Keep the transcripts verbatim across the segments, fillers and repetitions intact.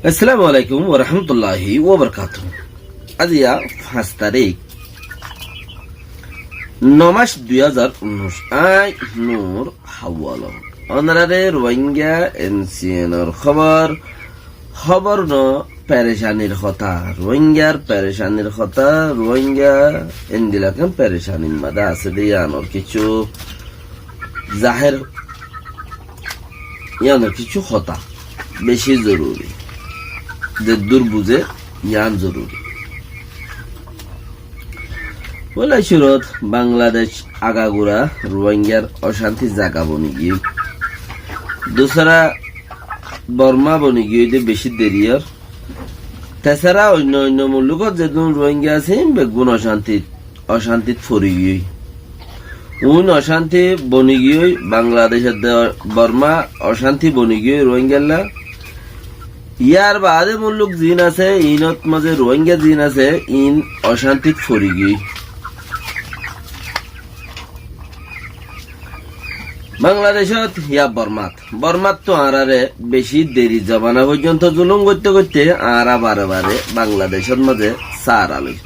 Assalamu alaikum warahmatulláhi wabarakátuhu. Aijja fañs tarík, no mac, dui házar unnúic. Añí Nur Hawal. Ónorare Ruáingga NCN or hóbor, hóbor no, perecanir hotá, Ruáinggar perecanir hotá, Ruáingga endilla ekkán perecanir maze asé de yíanor kessú zahér, yíanor kessú hotá beci zoruri. Zeddúr buzé yían zoruri. Foila cúrut Bangladec agagura Ruáinggar ocánti zaga boni giyói. Dusára Borma boni giyói de beci deri ór. Tesára oinno oinno mullukot zedún Ruáingga asé, ín beggún ocántit, ocántit fori giyói. Uin ocánti boni giyói, Bangladec edde Borma ocánti boni giyói Ruáinggalla. Yar baade mulluk ziín asé, iínot maze Ruáingga ziín asé, iín ocántit fori giyói. Bangladecót ya Bormát. Bormáttu añáráre beci deri zobana foijjonto zulum goitté goitté añára bare bare Bangladecót maze sára loi.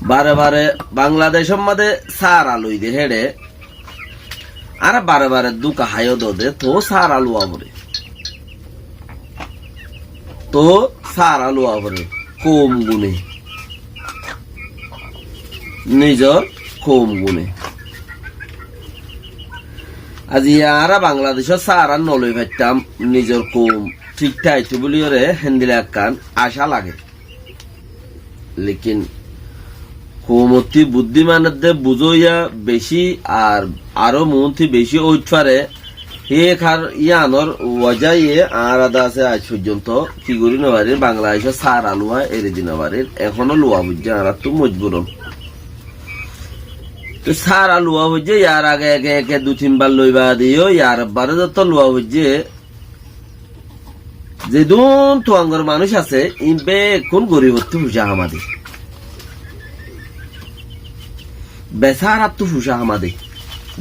Bare bare Bangladecót maze sára loi de héçe añára bare bare duka háiyo dode, toóu sára luwa fore. Toóu sára luwa fore. Koum gune. Nizor koum gune. Aijja añára Bangladecór sára no loi faittám, nizor koum thík táito buliyóre héndilla ekkán acá lage. Lekin koumottí buddíman edde buzóiya beci ar aró muúnti beci óit fare, hé kar yíanor wajáye añára de asé aij foijjonto ki gorí no farir, Bangladecór sára luwa eri di no farir, ehóno luwa foijjé añáráttu mojbur ón. Te sára luwa foijjé, yar age eke eke dui tin bar loi baade yó yar ebbare zotó luwa foijjé, zedún tuangor manúic asé, iín bekkún goribottú fucá hámade. Besárattú fucá hámade.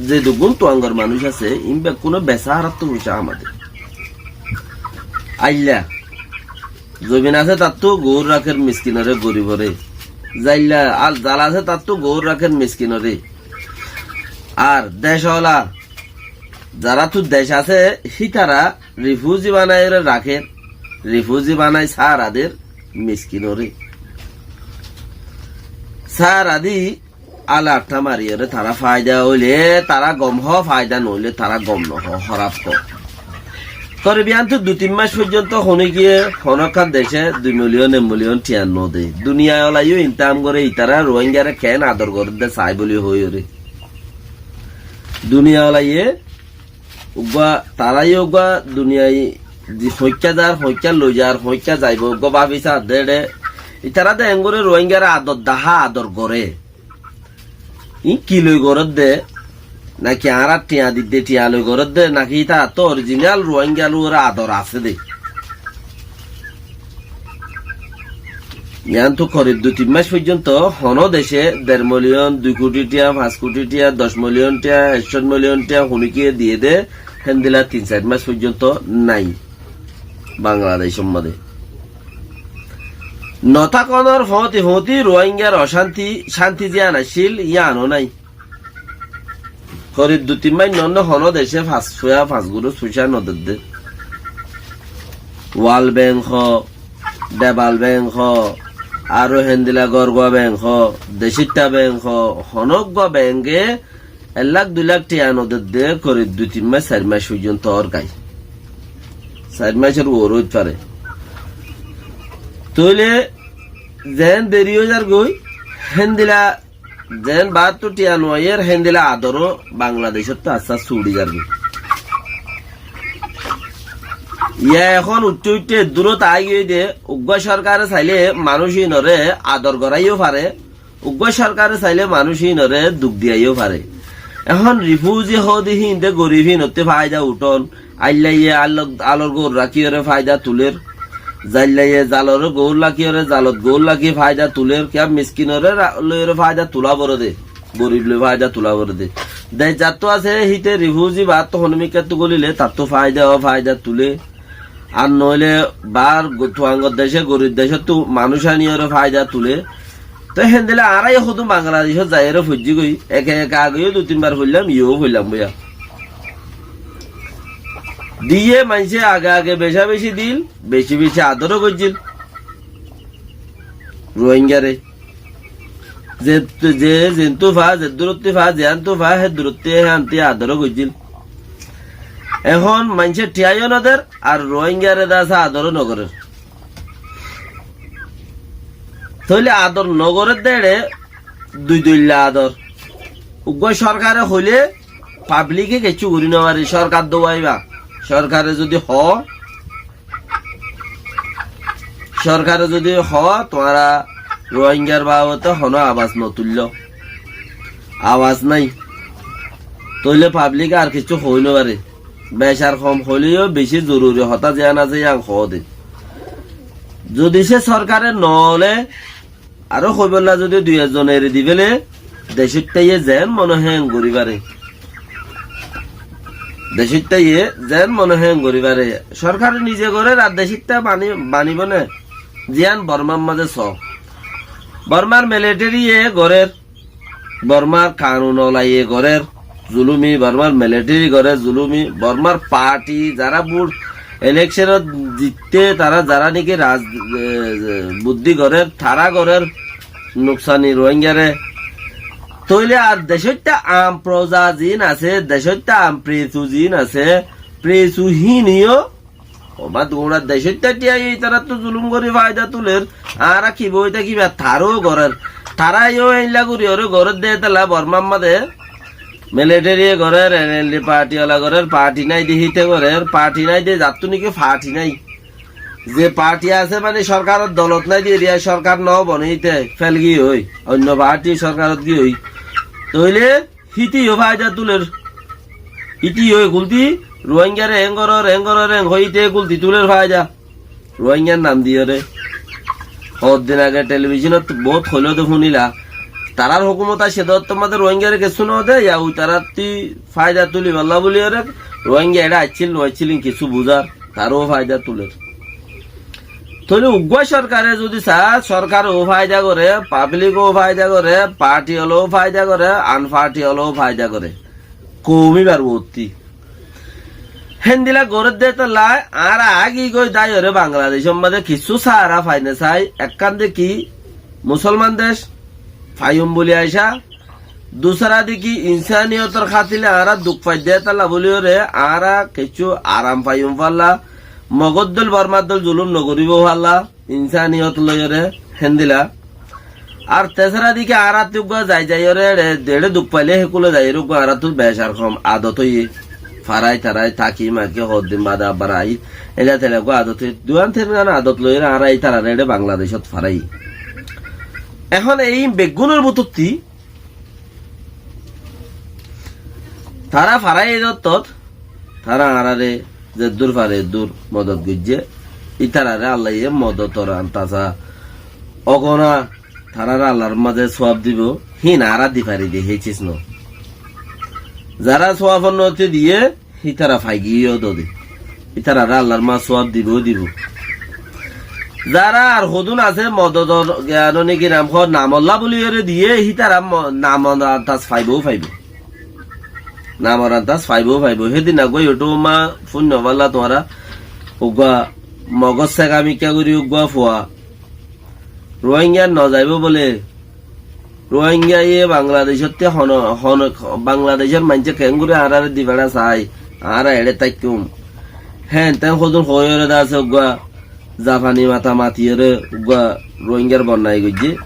Zedún tuangor manúic asé, iín bekkúne besárattú fucá hámade. Ailla, zobin asé tattú goór rakér miskinoré, goriboré. Zailla, al, zal asé tattú goór rakér miskinoré. Ar dec ola, zaráttu dec asé, hítara rifuzi banaiyóre rakér, rifuzi banai sára der miskinoré. Sára di ala atta mariyóre tará faida óile tará gom hoó, faida noóile tará gom nohoó, hóraf hoó. Korib yíantu dui tin mac foijjonto honókiyé honókkan dece dui miliyon, ek miliyon thiañ node. Duniyai ola yó intam gore, itará Ruáinggare keén ador gorédde sai buli hoiyóre. Duniyai ola yé uggúa, tará yó uggúa duniyai di hoikká zar, hoikká loi zar, hoikká zaibo, uggúa báfi saá de éçe. Itará de engori Ruáinggare ador dahá, ador goré. Iín ki loi gorédde? Naki añára thiañ didde, thiañ loi gorédde, naki ítarattú orijinal Ruáingga lugoré ador asé de? Yíantu korib dui tin mac foijjonto honó dece der miliyon, dui kuthi thiañ, fañs kuthi thiañ, doc miliyon thiañ, ekcót miliyon thiañ, honókiyé diyé de, héndilla tin sair mac foijjonto nái. Bangladecór modé no tákonor foóñti foóñti Ruáinggar ocánti, cánti ziyán accíl, yíano nái. Korib dui tin mac noónne honó dece fañs fuá, fañs gurus fucá nodedde. Wal Beng hoó, Debal Beng hoó, aró héndilla Gorgua Beng hoó, Decitta Beng hoó, honóggua benge ek lak dui lak thiañ nodedde, korib dui tin mac, sair mac foijjonto ór gái. Sair macor uore óit fare. Tóile zeén deri ói zargói, héndilla zeén baáttu thiañ no aiyér, héndilla adoró Bangladecóttu asté asté uçí zargói. Yá ehón uiththé uiththé eddúrot aáigiyói de, uggúa sorkare sailé manúic íinoré ador goráiyo fare, uggúa sorkare sailé manúic íinoré duk diyaiyó fare. Ehón rifuzi hoóde híinde gorib híinottí faida uthón. Aillaiye alor, alor gour rakíyoré faida tulér. Zaillaiye zaloré gour lakíyoré, zalot gour lakí faida tulér. Kiyá miskinoré ra-, loiyoré faida tulá foré dé. Gorib loi faida tulá foré dé. Dec zattú asé, híte rifuzi baáttu hono mikkáttú golíle, tattú faida ó faida tulé. Ar noóile baár gu-, tuáñgor decé, gorib decóttu manúic aníyore faida tulé. Te héndilla añára yó hodún Bangladecót zaiyóre foijjí goi, eke eke ageyó dui tin bar foillam, iyóu foillam bóiya. Diyé maincé age age becá becí dil, becí becí adoró goijjíl Ruáingaré. Ze, ze, zeéntu fa, ze durótti fa, zeéntu fa, hé durótti hé anti adoró goijjíl. Ehón maincé thiaiyó noder, ar Ruáingaré dasa adoró nogorér. Tóile ador nogorér dé eçé dui doilla ador. Uggúa sorkare hoilé pablike kessú gorí nofaré, sorkar dóu aibá. Sorkare zodi hoó, Sorkare zodi hoó, tuáñra Ruáingar babote honó abas notuilló, abas nái, tóile pablik ar kessú hoói nofaré. Becar hom hoilé yó bicí zoruri hotá ziyán asé yían hoó de. Zodi se sorkare noolé, aró hoibólla zodi dui ekzon eri diféle, decóittaye zeén mone héen gorí faré. Decóittaye zeén mone héen gorí faré. Sorkare nize gorér ar decóitta bani-, banibó né. Ziyán Bormár mazé soó. Bormár militariye gorér, Bormár kanun olaye gorér zulumi, Bormár militari gorér zulumi, Bormár parti zará bút elekcenot zitté, tará zará niki raz-, e, e, buddí gorér, tará gorér nuksani Ruáingaré. Tóile ar decóitta am proza ziín asé, decóitta am presu ziín asé, presu híin yó, omá duñra decóitta thíya yó ítarattú zulum gorí faida tulér, añára kibá óita kibá taró gorér. Tará yó éilla gorí oré gorér dé étella Bormár mazé militariye gorér, NLD parti ola gorér, parti nái dé híte gorér, parti nái dé zattú niki parti nái. Ze parti asé mane sorkaror dolot nái dé, eriya sorkar no bone íte fel giyói, oinno parti sorkarot giyói. Tóile híte yó faida tulér. Híte yó ekulti Ruáingaré eén gorór, eén gorór, eén hoi híte ekulti tulér faida. Ruáingar nam diyóre. Hoddin age telibicónot bout hoiló de fúnila. Tarár hókumot aiccé de ottór mazé Ruáingaré kessú no de, yá ui taráttu faida tulibálla bóliyoré Ruáinga eçé aiccíl no aiccíl ín kessú buzár, taró faida tulér. Tóile uggúa sorkare zodi saá, sorkare ó faida goré, pablik ó faida goré, parti olo ó faida goré, an parti olo ó faida goré, koumi bar uottí. Héndila gorér dé tolla, añára agi goi daiyoré Bangladecór mazé kissú sahara fai no sai, ekkán de ki Musolman dec, faiyum buli aicá, dusara de ki insaniyotor hátile añára duk fai dé tolla buli oré, añára kissú aram faiyum falla, Mogor dol Bormar dol zulum no goríbou falla, insaniyot loiyóre héndila. Ar tesara dike añárattú uggúa zai zaiyoré eçé, eçé duk failé hékule zaiyoré uggúa añárattú becar hom adot óiye. Farai tarai táki maki hoddin bade abbar ai. Eilla teilla uggúa adot óiye. Duan tin gán adot loiyóre añára ítararé eçé Bangladecót farai. Ehón ei beggúnor bútotti Tará farai e dottot, tará añáráre zeddúr fare eddúr modot goijjé, ítararé Allaye modotor antasa ogona, taráre Allar mazé suab dibou, híin añára di fari de, hé cis no. Zará suab onnote diyé, hítara faigiyé yó dode. Ítararé Allar mazé suab dibou dibou. Zará ar hodún asé mododor, giyan niki nam hó, namolla buli yóre diyé, hítara mo-, namor antas faibou faibou. Namor antas faibou faibou. Hédin uggúa YouTube ma fúinno falla tuáñra, uggúa Mogor Sega Mikká gorí uggúa fua Ruáinga no zaibóu bóle, Ruáingaye Bangladecótte hono, hono, Bangladecór maincé keéngorí añáráre di feçá sai, añára eçé táikkúm. Héen teén hodún hoóiyoré de asé uggúa Zafani mata matiyóre uggúa Ruáingar bonnai goijjé.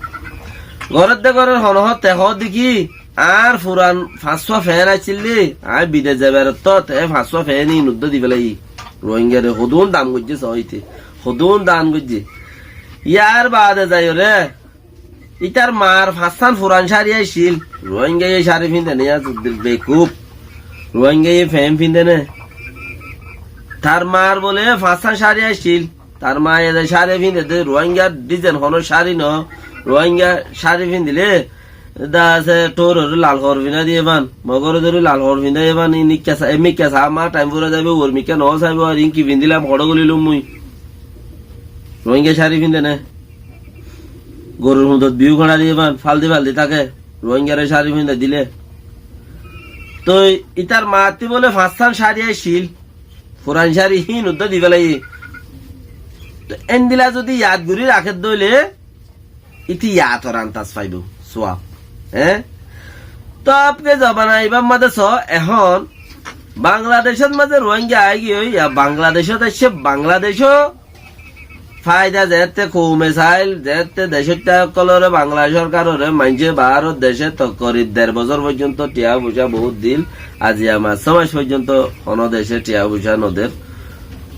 Gorér de gorér hono hotte hoó de ki, añár furan fañssúa feén accíl de, aññí bidec zaibar ottót, e fañssúa feén íin uddúa di félaiyi. Ruáingare hodún dam goijjé soóite, hodún dan goijjé. Yar baade zaiyoré, Ítar maar fañssán furan cári accíl. Ruáingaye cári fíndene, yá bekuf. Ruáingaye feén fíndene. Tar maar bóle fañssán cári accíl. Tar maaye de cári fíndede, Ruáingar dizain honó cári no. Ruáinga cári fíndile, Dá asé, thóororé lal hoor findái diyé fán, mogoré dóri lal hoor findái diyé fán, í mikká sa-, e mikká saá, añár thaim fúrai zaibou, uor mikká noó saibou, ar iín ki findílam, hoçé gulílum mui. Ruáingga cári findé né? Gorur húñtot biyú hoçá diyé fán, faldi faldi táke, Ruáinggaré cári findái dilé. Toi ítar maattí bóle fañssán cári accíl, furan cári híin uddá di félaiyé. Toi endila zodi yad gorí raké dóile, íte yador antas faibóu, suwab. Eé? Toi abke zobana ibár mazé soó, ehón Bangladecót mazé Ruáingga aáigiyoi, ya Bangladecót aiccé, Bangladecó faida zeétte koume saáil, zeétte decóitta ókkolóre, Bangla sorkaroré maincé baáror decé to korib der bosór foijjonto thiañ foicá boóut dil, aziya fañs só mac foijjonto honó decé thiañ foicá noder.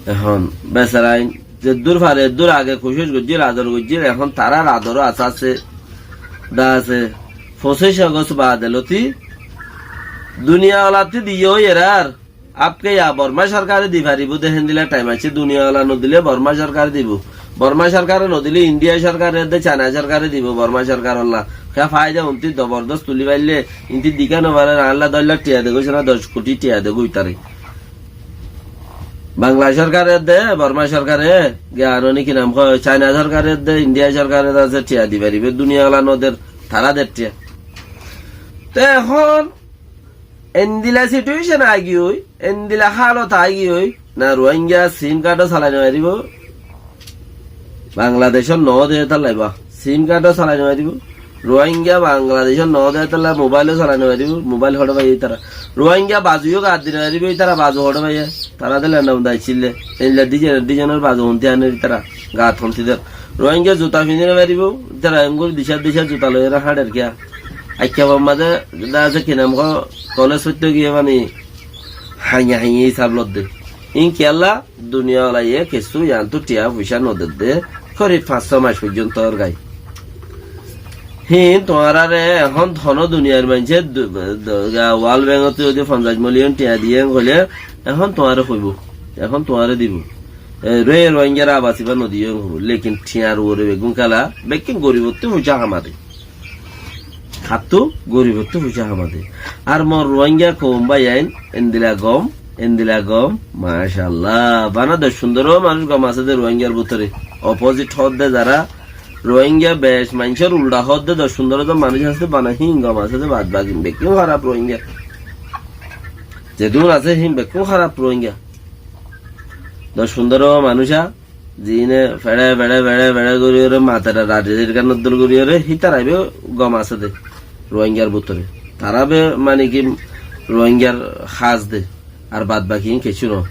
Ehón besarain zeddúr fare eddúr age kucíc goijjíl, ador goijjíl, ehón tarár adoró asé asé, dá asé. Foñsíc Agost baade lóti duniya olattí diyé ói erár, abke ya Bormá sorkare di faribóu de héndila thaim aiccé, duniya ola nodilé Bormá sorkare dibou. Bormá sorkare nodilé Indiya sorkare de, Caina sorkare dibou, Bormá sorkarolla. Hé faida untí zobordós tulí faillé, intí diká nofarer, añálla doc lak thiañ degói, sóna doc kuthí thiañ degói taré. Bangla sorkare de, Bormá sorkare, giyan oni ki nam hoó, Caina sorkare de, Indiya sorkare de asé thiañ di faribóu, duniya ola noder, tará der thiañ. Te ehón endila situécon aigiyoi, endila hálot aigiyoi, na Ruáingga sim kadó salai nofaribóu, Bangladecót noó de hétalla ibá. Sim kadó salai nofaribóu. Ruáingga Bangladecót noó de hétalla mobáilo salai nofaribóu. Mobáil hoçé faiyé ítara? Ruáingga bazuyó gaat di nofaribóu, ítara bazu hoçé faiyé? Tara de lenda unda aiccíl de. Endila dizenor dizenor bazu hontí aner ítara. Gaat hontí der. Ruáingga zuta findí nofaribóu. Ítara engori dicát dicát zuta loiyóre háñçer kiyá? Aikkafor mazé dá asé ki nam hoó, kolec foittó giyé mani hañiye hañiye hísab lodde. Ín kiyólla? Duniya olaye kessú yiánttu thiañ foicá nodedde, korib fañs só mac foijjonto orgái. Híin tuáñráre ehón honó duniyar maincé du-, du-, ga-, World Bank ottú zodi fonzaic miliyon thiañ diyé hoilé, ehón tuáñre hoibóu, ehón tuáñre dibou. E, re Ruáinggare abas ibá nodiyé hoibóu. Lekin thiañr uore beggún kela, beggún goribottú foicá hamade. Hattú goribottú foicá hamade. Ar mor Ruáingga koum báiyain, endila gom, endila gom, macállah. Bana doc fundoro manúic gom asé de Ruáinggar bútore. Opozit hoódde zará, Ruáingga bec maincór uldha hoódde doc fundoro zon manúic asé de, bana híin gom asé de, bad baki bekkún háraf Ruáingga. Zedún asé híin bekkún háraf Ruáingga. Doc fundoro manúic a, ziíne feçe feçe feçe feçe goríyoré matera raçi zirgánor dol goríyoré hítara ibá gom asé de Ruáinggar bútore. Tará be mani ki Ruáinggar hás de, ar bad baki kessú noó.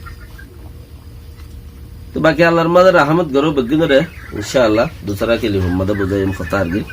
Te baki Allar mazé rahámot goró beggúnoré, incá Allah, dusára kilifor mazé buzáiyum hotá ar ki.